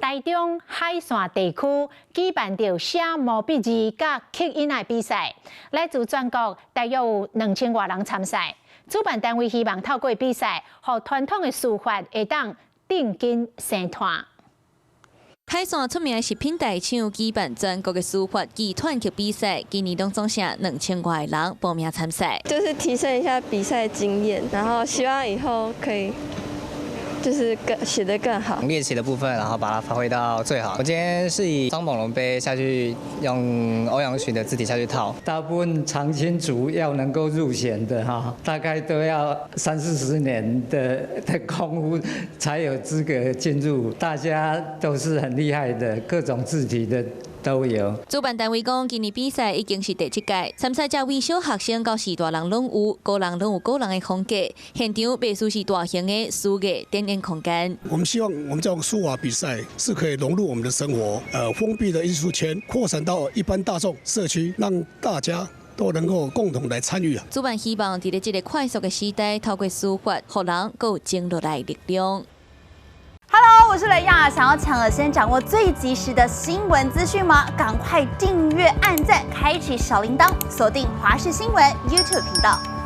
台中海線地區舉辦著寫毛筆字佮刻印的比賽，來自全國大約有2000外人參賽。主辦單位希望透過比賽，予傳統的書法會當振興生湠。海線出名的食品大廠舉辦全國的書法暨篆刻比賽，今年攏總剩2000外人報名參賽。就是提升一下比賽經驗，然後希望以後可以就是更寫得更好。練習的部分，然後把它發揮到最好。我今天是以張猛龍杯下去，用歐陽詢的字體下去套。大部分長青族要能夠入選的哈，大概都要三四十年的功夫才有資格進入。大家都是很厲害的，各種字體的都有。主辦單位講，今年比賽已經是第七屆，參賽者為小學生到序大人攏有，個人攏有個人的風格。現場袂輸是大型的書藝展演空間。我們希望我們這種書法比賽是可以融入我們的生活，封閉的藝術圈，擴展到一般大眾社區，讓大家都能夠共同來參與啊！主辦希望佇咧這個快速的時代，透過書法，予人閣有靜落來的力量。 Hello，我是雷亞，想要搶了先掌握最及時的新聞資訊嗎？趕快訂閱、按讚、開啟小鈴鐺，鎖定華視新聞 YouTube 頻道。